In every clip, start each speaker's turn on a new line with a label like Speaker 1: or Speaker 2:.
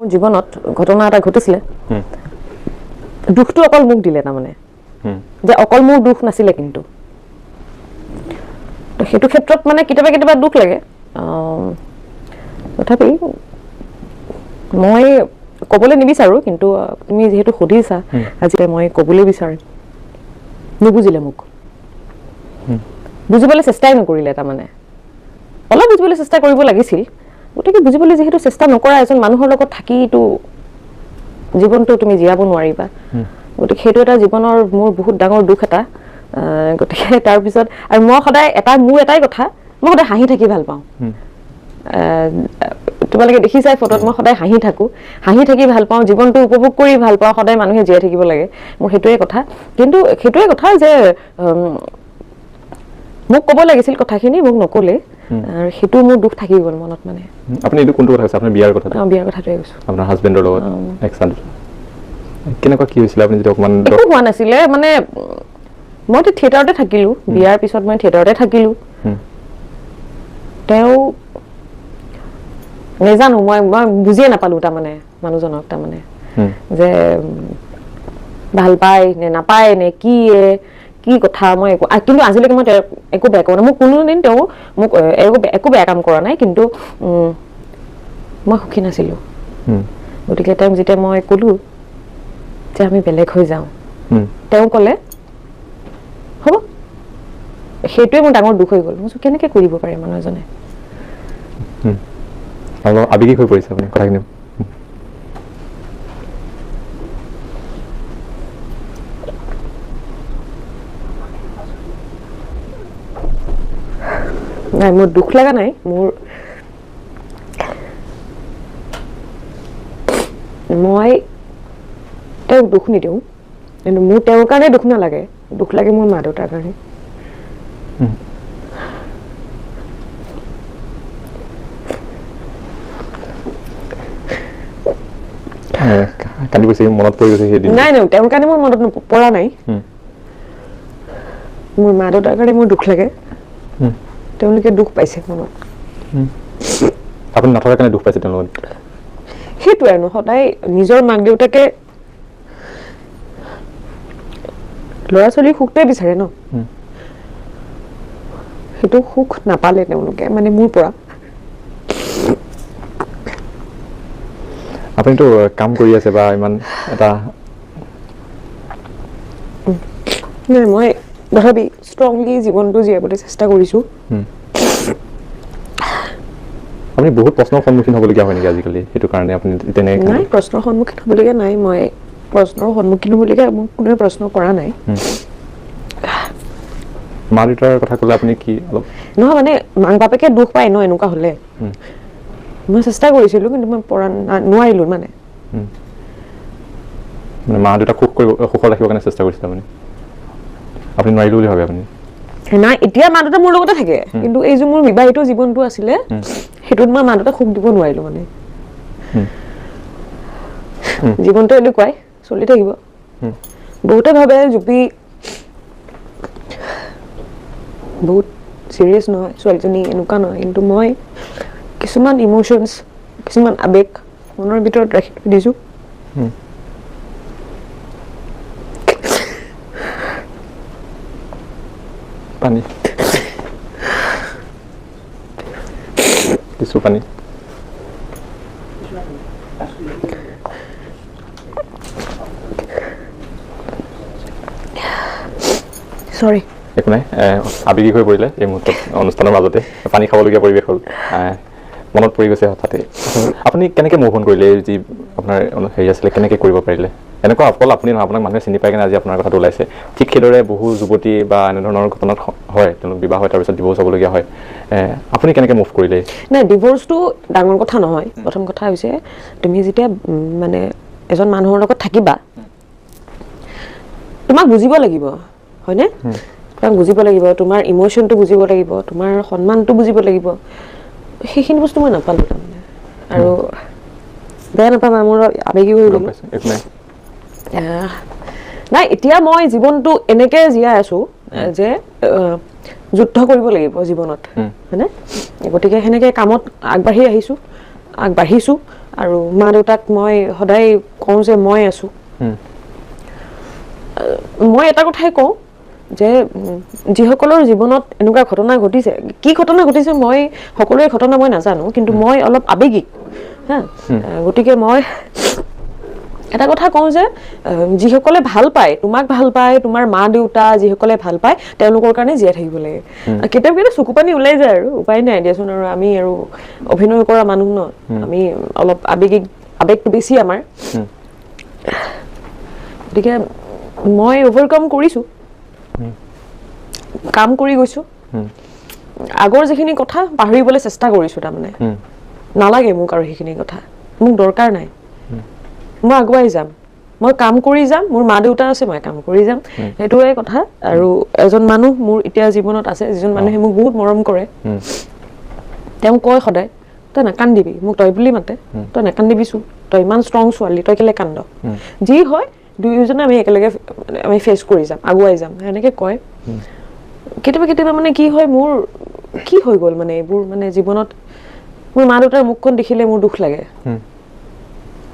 Speaker 1: মোৰ জীৱনত ঘটনা এটা ঘটিছিলে, দুখটো অকল মোক দিলে, তাৰমানে যে অকল মোৰ দুখ নাছিলে, কিন্তু তো সেইটো ক্ষেত্ৰত মানে কেতিয়াবা কেতিয়াবা দুখ লাগে। তথাপি মই ক'বলৈ নিবিচাৰোঁ, কিন্তু তুমি যিহেতু সুধিছা আজি, মই ক'বলৈ বিচাৰিম, নুবুজিলে মোক, বুজিবলৈ চেষ্টাই নকৰিলে। তাৰমানে অলপ বুজিবলৈ চেষ্টা কৰিব লাগিছিল। গতিকে বুজিবলৈ যিহেতু চেষ্টা নকৰা এজন মানুহৰ লগত থাকিতো জীৱনটো তুমি জীয়াব নোৱাৰিবা। গতিকে সেইটো এটা জীৱনৰ মোৰ বহুত ডাঙৰ দুখ এটা। গতিকে তাৰপিছত আৰু মই সদায় এটা মোৰ এটাই কথা, মই সদায় হাঁহি থাকি ভাল পাওঁ। তোমালোকে দেখিছাই ফটোত মই সদায় হাঁহি থাকোঁ, হাঁহি থাকি ভাল পাওঁ, জীৱনটো উপভোগ কৰি ভাল পাওঁ। সদায় মানুহে জীয়াই থাকিব লাগে, মোৰ সেইটোৱে কথা। কিন্তু সেইটোৱে কথা যে মোক ক'ব লাগিছিল কথাখিনি, মোক নক'লে, আৰু সেইটো মোৰ দুখ থাকি গ'ল মনত। মানে
Speaker 2: আপুনি এইটো কোনটো কথা কৈছে? আপোনাৰ বিয়াৰ কথাটো?
Speaker 1: অঁ, বিয়াৰ কথাটোৱে কৈছোঁ।
Speaker 2: আপোনাৰ হাজবেণ্ডৰ লগত এক্সাণ্ট কেনেকুৱা কি হৈছিলে আপুনি যদি অকণমান?
Speaker 1: একো হোৱা নাছিলে, মানে মইতো থিয়েটাৰতে থাকিলোঁ, বিয়াৰ পিছত মই থিয়েটাৰতে থাকিলোঁ। তেওঁ নেজানো, মই মই বুজিয়ে নাপালোঁ তাৰমানে মানুহজনক, তাৰমানে যে ভাল পায় নে নাপায় নে কি কি কথা, মই একো, কিন্তু আজিলৈকে মই তেওঁক একো বেয়া কৰা নাই। মোক কোনোদিন তেওঁ মোক একো বেয়া কাম কৰা নাই, কিন্তু মই সুখী নাছিলোঁ। গতিকে তেওঁক যেতিয়া মই ক'লোঁ যে আমি বেলেগ হৈ যাওঁ, তেওঁ ক'লে হ'ব। সেইটোৱে মোৰ ডাঙৰ দুখ হৈ গ'ল। মই কেনেকৈ কৰিব পাৰে মানুহ এজনে?
Speaker 2: অলপ আৱেগিক হৈ পৰিছে আপুনি কথাখিনি।
Speaker 1: নাই, মোৰ দুখ লগা নাই। মোৰ মই তেওঁক দুখ নিদিওঁ, কিন্তু মোৰ তেওঁৰ কাৰণে দুখ নালাগে, দুখ লাগে মোৰ মা দেউতাৰ কাৰণে।
Speaker 2: কান্দি গৈছে, মনত পৰি গৈছে সেইদিন?
Speaker 1: নাই নাই, তেওঁৰ কাৰণে মোৰ মনত পৰা নাই, মোৰ মা দেউতাৰ কাৰণে মোৰ দুখ লাগে। তেওঁলোকে দুখ পাইছে মনত।
Speaker 2: আপুনি নথকাৰ কাৰণে দুখ পাইছে তেওঁলোক?
Speaker 1: সেইটোৱে আৰু, সদায় নিজৰ মাক দেউতাকে ল'ৰা ছোৱালীৰ সুখটোৱে বিচাৰে ন, সেইটো সুখ নাপালে তেওঁলোকে মানে মোৰ পৰা।
Speaker 2: আপুনিতো কাম কৰি আছে বা ইমান এটা?
Speaker 1: নাই, মই তথাপি ষ্ট্ৰংলি জীৱনটো জীয়াবলৈ চেষ্টা কৰিছোঁ।
Speaker 2: আপুনি বহুত প্ৰশ্নৰ সন্মুখীন হ'বলগীয়া হয় নেকি আজিকালি, সেইটো কাৰণে আপুনি তেনে?
Speaker 1: নাই, প্ৰশ্নৰ সন্মুখীন হ'বলগীয়া নাই। মই প্ৰশ্নৰ সন্মুখীন হ'বলগীয়া মোক কোনোৱে প্ৰশ্ন কৰা নাই।
Speaker 2: মা দেউতাৰ কথা ক'লে আপুনি কি অলপ?
Speaker 1: নহয়, মানে মাক বাপেকে দুখ পায় ন এনেকুৱা হ'লে। মই চেষ্টা কৰিছিলোঁ, কিন্তু মই পৰা নোৱাৰিলোঁ। মানে
Speaker 2: মানে মা দেউতাক সুখ কৰিব, সুখত ৰাখিবৰ কাৰণে চেষ্টা কৰিছিলে আপুনি, আপুনি নোৱাৰিলোঁ বুলি ভাবে আপুনি?
Speaker 1: নাই, এতিয়া মা দেউতা মোৰ লগতে থাকে, কিন্তু এই যে মোৰ বিবাহিত জীৱনটো আছিলে, সেইটোত মই মা দেউতাক সুখ দিব নোৱাৰিলোঁ। মানে জীৱনটো এনেকুৱাই চলি থাকিব। বহুতে ভাবে জুপি বহুত চিৰিয়াছ নহয়, ছোৱালীজনী এনেকুৱা নহয়, কিন্তু মই কিছুমান ইম'শ্যনছ, কিছুমান আৱেগ মনৰ ভিতৰত ৰাখি থৈ দিছোঁ।
Speaker 2: পানী কিছু পানী।
Speaker 1: চৰি।
Speaker 2: একো নাই, আৱেগিক হৈ পৰিলে এই মুহূৰ্তত অনুষ্ঠানৰ মাজতে পানী খাবলগীয়া পৰিৱেশ হ'ল, মনত পৰি গৈছে হঠাতে। আপুনি কেনেকৈ মুভ অন কৰিলে, যি আপোনাৰ হেৰি আছিলে কেনেকৈ কৰিব পাৰিলে? এনেকুৱা অকল আপুনি নহয়, আপোনাক মানুহে চিনি পাই কেনে আজি আপোনাৰ কথাটো ওলাইছে। ঠিক সেইদৰে বহু যুৱতী বা এনেধৰণৰ ঘটনাত হয়, তেওঁলোক বিবাহ হয়, তাৰপিছত ডিভ'ৰ্চ হ'বলগীয়া হয়। আপুনি কেনেকৈ মুভ কৰিলে?
Speaker 1: নাই, ডিভ'ৰ্চটো ডাঙৰ কথা নহয়। প্ৰথম কথা হৈছে তুমি যেতিয়া মানে এজন মানুহৰ লগত থাকিবা, তোমাক বুজিব লাগিব, হয়নে? তোমাক বুজিব লাগিব, তোমাৰ ইম'শ্যনটো বুজিব লাগিব, তোমাৰ সন্মানটো বুজিব লাগিব। সেইখিনি বস্তু মই নাপালোঁ তাৰমানে। আৰু বেয়া নাপাবা, মোৰ আৱেগিক হৈ গ'লো। নাই, এতিয়া মই জীৱনটো এনেকৈ জীয়াই আছোঁ যে যুদ্ধ কৰিব লাগিব জীৱনত, হয়নে? গতিকে সেনেকৈ কামত আগবাঢ়ি আহিছোঁ, আগবাঢ়িছোঁ। আৰু মা দেউতাক মই সদায় কওঁ যে মই আছোঁ। মই এটা কথাই কওঁ যে যিসকলৰ জীৱনত এনেকুৱা ঘটনা ঘটিছে, কি ঘটনা ঘটিছে মই সকলোৰে ঘটনা মই নাজানো, কিন্তু মই অলপ আৱেগিক, হা, গতিকে মই এটা কথা কওঁ যে যিসকলে ভাল পায়, তোমাক ভাল পায়, তোমাৰ মা দেউতা যিসকলে ভাল পায়, তেওঁলোকৰ কাৰণে জীয়াই থাকিব লাগে। কেতিয়াবা কেতিয়াবা চকু পানী ওলাই যায় আৰু উপায় নাই দিয়াচোন, আৰু আমি আৰু অভিনয় কৰা মানুহ ন, আমি অলপ আৱেগিক, আৱেগটো বেছি আমাৰ, গতিকে মই অভাৰকাম কৰিছোঁ, কাম কৰি গৈছোঁ, আগৰ যিখিনি কথা পাহৰিবলৈ চেষ্টা কৰিছোঁ, তাৰমানে নালাগে মোক আৰু সেইখিনি কথা, মোক দৰকাৰ নাই, মই আগুৱাই যাম, মই কাম কৰি যাম, মোৰ মা দেউতা আছে, মই কাম কৰি যাম, সেইটোৱে কথা। আৰু এজন মানুহ মোৰ এতিয়া জীৱনত আছে, যিজন মানুহে মোক বহুত মৰম কৰে, তেওঁ কয় সদায়, তই নাকান্দিবি, মোক তই বুলি মাতে, তই নাকান্দিবিচোন, তই ইমান ষ্ট্ৰং ছোৱালী, তই কেলৈ কান্দ, যি হয় দুয়োজনে আমি একেলগে আমি ফেচ কৰি যাম, আগুৱাই যাম, সেনেকৈ কয়। কেতিয়াবা কেতিয়াবা মানে কি হয় মোৰ, কি হৈ গ'ল মানে এইবোৰ মানে জীৱনত, মোৰ মা দেউতাৰ মুখখন দেখিলে মোৰ দুখ লাগে,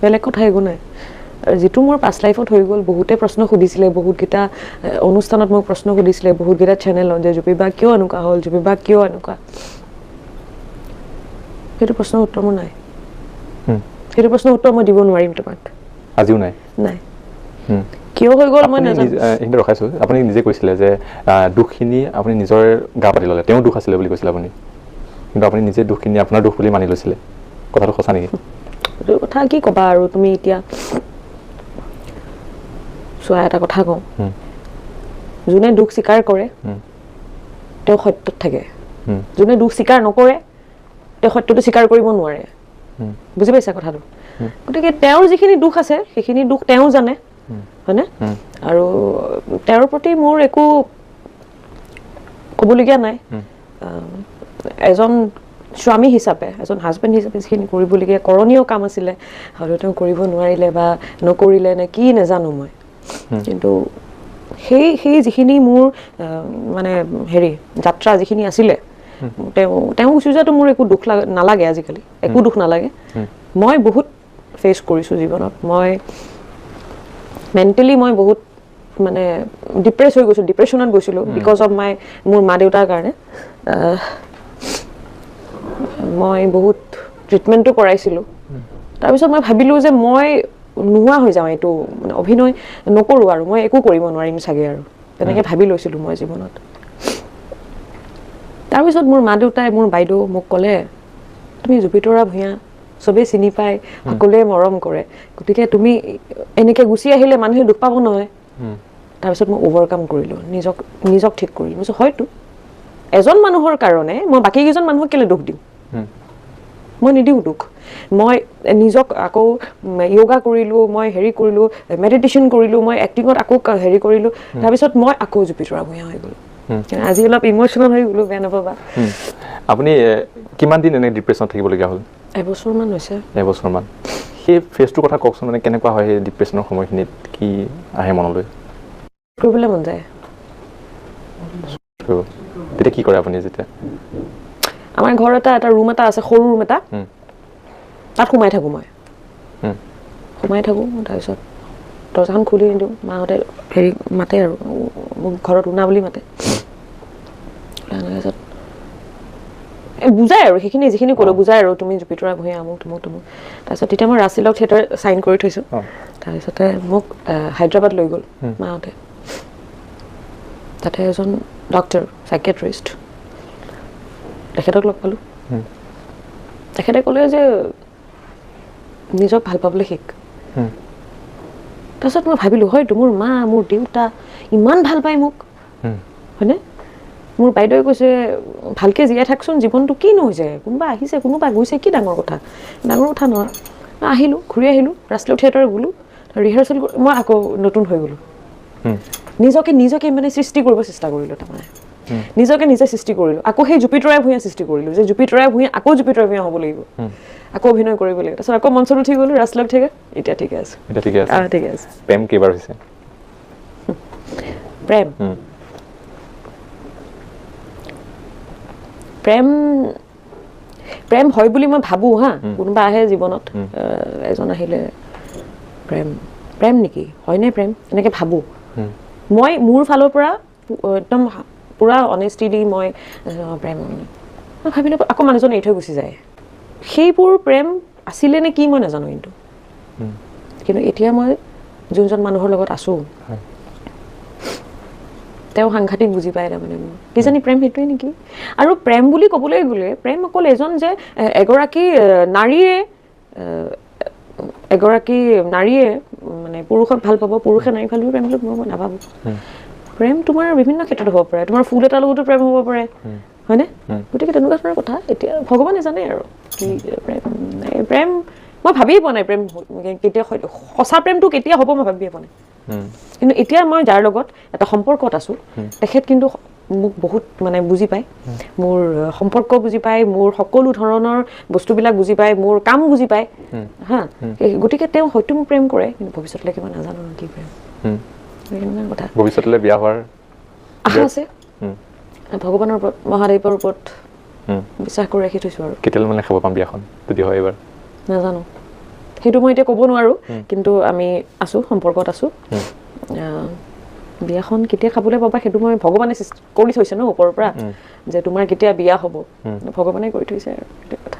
Speaker 1: বেলেগ কথা একো নাই। আৰু যিটো মোৰ পাষ্ট লাইফত হৈ গ'ল, বহুতে প্ৰশ্ন সুধিছিলে, বহুতকেইটা অনুষ্ঠানত মোক প্ৰশ্ন সুধিছিলে, বহুতকেইটা চেনেলত যে জুপি বা কিয় এনেকুৱা হ'ল, জুপি বা কিয় এনেকুৱা, সেইটো প্ৰশ্নৰ উত্তৰ মোৰ নাই, সেইটো প্ৰশ্নৰ উত্তৰ মই দিব নোৱাৰিম তোমাক,
Speaker 2: আজিও নাই,
Speaker 1: নাই, কিয় হৈ গ'ল মই নাজানো।
Speaker 2: এইখিনি ৰখাইছোঁ, আপুনি নিজে কৈছিলে যে দুখখিনি আপুনি নিজৰ গা পাতি ল'লে, তেওঁ দুখ আছিলে বুলি কৈছিলে আপুনি, কিন্তু আপুনি নিজে দুখখিনি আপোনাৰ দুখ বুলি মানি লৈছিলে, কথাটো সঁচা নেকি?
Speaker 1: সেইটো কথা কি ক'বা আৰু তুমি এতিয়া চোৱা, এটা কথা কওঁ, যোনে দুখ স্বীকাৰ কৰে তেওঁ সত্যত থাকে, যোনে দুখ স্বীকাৰ নকৰে তেওঁ সত্যটো স্বীকাৰ কৰিব নোৱাৰে, বুজি পাইছা কথাটো? গতিকে তেওঁৰ যিখিনি দুখ আছে সেইখিনি দুখ তেওঁ জানে, হয়নে? আৰু তেওঁৰ প্ৰতি মোৰ একো ক'বলগীয়া নাই। এজন স্বামী হিচাপে, এজন হাজবেণ্ড হিচাপে যিখিনি কৰিবলগীয়া কৰণীয় কাম আছিলে, হয়তো তেওঁ কৰিব নোৱাৰিলে বা নকৰিলে নে কি নাজানো মই, কিন্তু সেই সেই যিখিনি মোৰ মানে হেৰি যাত্ৰা যিখিনি আছিলে, তেওঁ তেওঁ গুচি যোৱাটো মোৰ একো দুখ নালাগে, আজিকালি একো দুখ নালাগে। মই বহুত ফেচ কৰিছোঁ জীৱনত, মই মেণ্টেলি মই বহুত মানে ডিপ্ৰেছ হৈ গৈছোঁ, ডিপ্ৰেশ্যনত গৈছিলোঁ because of my মোৰ মা দেউতাৰ কাৰণে। মই বহুত ট্ৰিটমেণ্টো কৰাইছিলোঁ। তাৰপিছত মই ভাবিলোঁ যে মই নোহোৱা হৈ যাওঁ, এইটো মানে অভিনয় নকৰোঁ আৰু, মই একো কৰিব নোৱাৰিম চাগে আৰু, তেনেকৈ ভাবি লৈছিলোঁ মই জীৱনত। তাৰপিছত মোৰ মা দেউতাই, মোৰ বাইদেউ মোক ক'লে, তুমি জুপিতৰা ভূঞা, চবেই চিনি পায়, সকলোৱে মৰম কৰে, গতিকে তুমি এনেকৈ গুচি আহিলে মানুহে দুখ পাব নহয়। তাৰপিছত মই অভাৰকাম কৰিলোঁ, নিজক নিজক ঠিক কৰিলোঁ। মই হয়তো এজন মানুহৰ কাৰণে মই বাকীকেইজন মানুহক কেলৈ দুখ দিম, মই নিদিওঁ দুখ। মই নিজক আকৌ য়োগা কৰিলোঁ, মই হেৰি কৰিলোঁ, মেডিটেশ্যন কৰিলোঁ, মই এক্টিঙত আকৌ হেৰি কৰিলোঁ, তাৰপিছত মই আকৌ জুপিতৰা ভূঞা হৈ গ'লোঁ। আজি অলপ ইম'চনেল হৈ গ'লোঁ, বেয়া নাপাবা।
Speaker 2: আপুনি কিমান দিন এনে ডিপ্ৰেশ্যনত থাকিবলগীয়া হ'ল?
Speaker 1: এবছৰমান হৈছে।
Speaker 2: এবছৰমান। সেই ফেজটোৰ কথা কওকচোন, মানে কেনেকুৱা হয় সেই ডিপ্ৰেশ্যনৰ সময়খিনিত, কি আহে মনলৈ?
Speaker 1: কৰিবলৈ মন যায়।
Speaker 2: তেতিয়া কি কৰে আপুনি? যেতিয়া
Speaker 1: আমাৰ ঘৰ এটা এটা ৰুম এটা আছে, সৰু ৰুম এটা, তাত সোমাই থাকোঁ মই, সোমাই থাকোঁ। তাৰপিছত দৰ্জাখন খুলি নিদিওঁ, মাহঁতে হেৰি মাতে আৰু মোক ঘৰত উনা বুলি মাতে। তাৰপিছত বুজাই আৰু সেইখিনি যিখিনি ক'লোঁ বুজাই আৰু, তুমি জুপিতৰা ভূঞা, আমুক তুমুক তুমুক। তাৰপিছত তেতিয়া মই ৰাছিলক থিয়েটাৰ চাইন কৰি থৈছোঁ। তাৰপিছতে মোক হায়দৰাবাদ লৈ গ'ল মাহঁতে। তাতে এজন ডক্টৰ, চাইকেট্ৰিষ্ট, তেখেতক লগ পালোঁ। তেখেতে ক'লে যে নিজক ভাল পাবলৈ শিক। তাৰপিছত মই ভাবিলোঁ, হয়তো মোৰ মা, মোৰ দেউতা ইমান ভাল পায় মোক, হয়নে? মোৰ বাইদেৱে কৈছে ভালকৈ জীয়াই থাকচোন, জীৱনটো কিনো হৈছে, কোনোবা আহিছে কোনোবা গৈছে, কি ডাঙৰ কথা, ডাঙৰ কথা নহয়। আহিলোঁ, ঘূৰি আহিলোঁ, ৰাষ্ট্ৰীয় থিয়েটাৰ গ'লোঁ, ৰিহাৰ্চেল, মই আকৌ নতুন হৈ গ'লোঁ। নিজকে নিজকে মানে সৃষ্টি কৰিব চেষ্টা কৰিলোঁ, তাৰমানে নিজকে নিজে সৃষ্টি কৰিলোঁ। আকৌ সেই জুপিতৰাই ভূঞা সৃষ্টি কৰিলোঁ, যে জুপিতৰাই ভূঞা আকৌ জুপিতৰাই ভূঞা হ'ব লাগিব, আকৌ অভিনয় কৰিব লাগিব। তাৰপিছত আকৌ মঞ্চত উঠি গ'লোঁ, ৰাষ্ট্ৰীয় থিয়েটাৰ, এতিয়া ঠিকে আছে।
Speaker 2: এতিয়া ঠিকে আছে।
Speaker 1: ঠিকে আছে।
Speaker 2: প্ৰেম কেইবাৰ হৈছে?
Speaker 1: প্ৰেম প্ৰেম প্ৰেম হয় বুলি মই ভাবোঁ। হা, কোনোবা আহে জীৱনত, এজন আহিলে প্ৰেম প্ৰেম নেকি, হয়নে প্ৰেম, এনেকৈ ভাবোঁ। মই মোৰ ফালৰ পৰা একদম পূৰা অনেষ্টি দি মই প্ৰেম মই ভাবিলোঁ, আকৌ মানুহজন এৰি থৈ গুচি যায়। সেইবোৰ প্ৰেম আছিলে নে কি মই নাজানো, কিন্তু কিন্তু এতিয়া মই যোনজন মানুহৰ লগত আছোঁ তেওঁ সাংঘাতিক বুজি পায়। তাৰমানে মোৰ কিজানি প্ৰেম সেইটোৱে নেকি। আৰু প্ৰেম বুলি ক'বলৈ গ'লে প্ৰেম অকল এজন যে এগৰাকী নাৰীয়ে এগৰাকী নাৰীয়ে মানে পুৰুষক ভাল পাব, পুৰুষে নাৰী ভাল পাব, প্ৰেম বুলি মই নাভাবোঁ। প্ৰেম তোমাৰ বিভিন্ন ক্ষেত্ৰত হ'ব পাৰে, তোমাৰ ফুল এটাৰ লগতো প্ৰেম হ'ব পাৰে, হয়নে? গতিকে তেনেকুৱা ধৰণৰ কথা এতিয়া ভগৱানে জানে আৰু কি প্ৰেম। প্ৰেম মই ভাবিয়ে পোৱা নাই, প্ৰেম কেতিয়া সঁচা প্ৰেমটো কেতিয়া হ'ব মই ভাবিয়ে পোৱা নাই। কিন্তু এতিয়া মই যাৰ লগত এটা সম্পৰ্কত আছোঁ, তেখেত কিন্তু মোক বহুত মানে বুজি পায়, মোৰ সম্পৰ্ক বুজি পায়, মোৰ সকলো ধৰণৰ বস্তুবিলাক বুজি পায়, মোৰ কাম বুজি পায়। হা, গতিকে তেওঁ হয়তো মোক প্ৰেম কৰে, কিন্তু ভৱিষ্যতলৈকে মই নাজানো কি প্ৰেম। কথা
Speaker 2: ভৱিষ্যতলৈ বিয়া হোৱাৰ
Speaker 1: আশা আছে, ভগৱানৰ ওপৰত, মহাদেৱৰ ওপৰত বিশ্বাস কৰি ৰাখি থৈছোঁ। আৰু
Speaker 2: কেতিয়ালৈ মানে খাব পাম বিয়াখন যদি হয় এইবাৰ
Speaker 1: নাজানো, সেইটো মই এতিয়া ক'ব নোৱাৰোঁ, কিন্তু আমি আছোঁ, সম্পৰ্কত আছোঁ। বিয়াখন কেতিয়া খাবলৈ পাবা সেইটো মই ভগৱানে কৰি থৈছে ন ওপৰৰ পৰা, যে তোমাৰ কেতিয়া বিয়া হ'ব ভগৱানে কৰি থৈছে আৰু সেইটো কথা।